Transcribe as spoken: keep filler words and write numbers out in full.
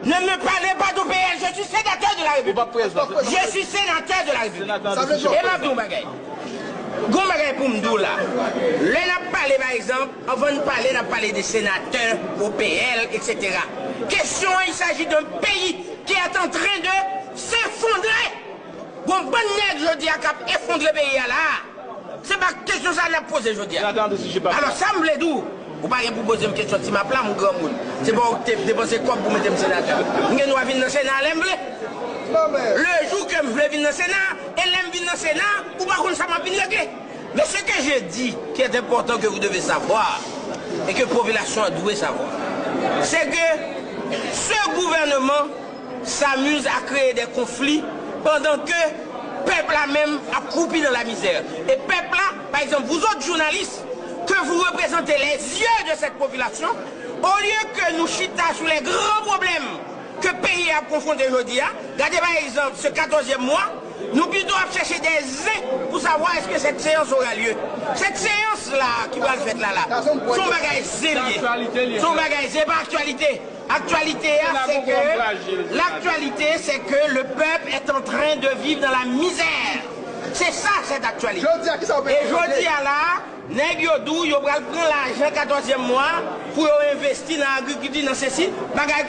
Ne me parlez pas d'O P L, je suis sénateur de la République. Je suis sénateur de la République. E m ap di yon bagay. Gon bagay pou m di w la. Lè n ap pale, pa egzanp, anvan n pale, n ap pale de senatè, O P L, et cetera. Question, il s'agit d'un pays qui est en train de s'effondrer. Gon bann nèg jodi a k ap efondre peyi a la. Se pa kesyon sa n ap poze jodi a. Alò, sa m vle di w, ou pa gen pou poze m kesyon Ti Map la, m granmoun. Se pa w ki te depanse kòb pou mete m senatè. M gen dwa vin nan Sena lè m vle. Le jou ke m vle vin nan Sena, e lè m vin nan Sena, ou pa konn sa m ap vin regle. Mais ce que je dis, qui est important que vous devez savoir, et que popilasyon an dwe savoir, c'est que ce gouvernement s'amuse à créer des conflits pendant que pèp la menm ap kwoupi nan lamizè. E pèp la, pa egzanp, vous autres journalistes, que vous représentez les yeux de cette population, au lieu que nou chita sou les grands problèmes ke peyi a ap konfwonte jodi a, gade pa egzanp se katòzyèm mwa, nou pito ap chèche de zen pou savoir est-ce que cette séance aura lieu. Cette séance la ki pral fèt la la, se yon bagay zen li ye. Se yon bagay, se pa aktyalite. Aktyalite a, se ke, l'actualité, c'est que le peuple est en train de vivre dans la misère. Se sa, cette actualité. E jodi a la, nèg yo di w yo pral pran lajan katòzyèm mwa pou yo envesti nan agrikilti, nan sesi, bagay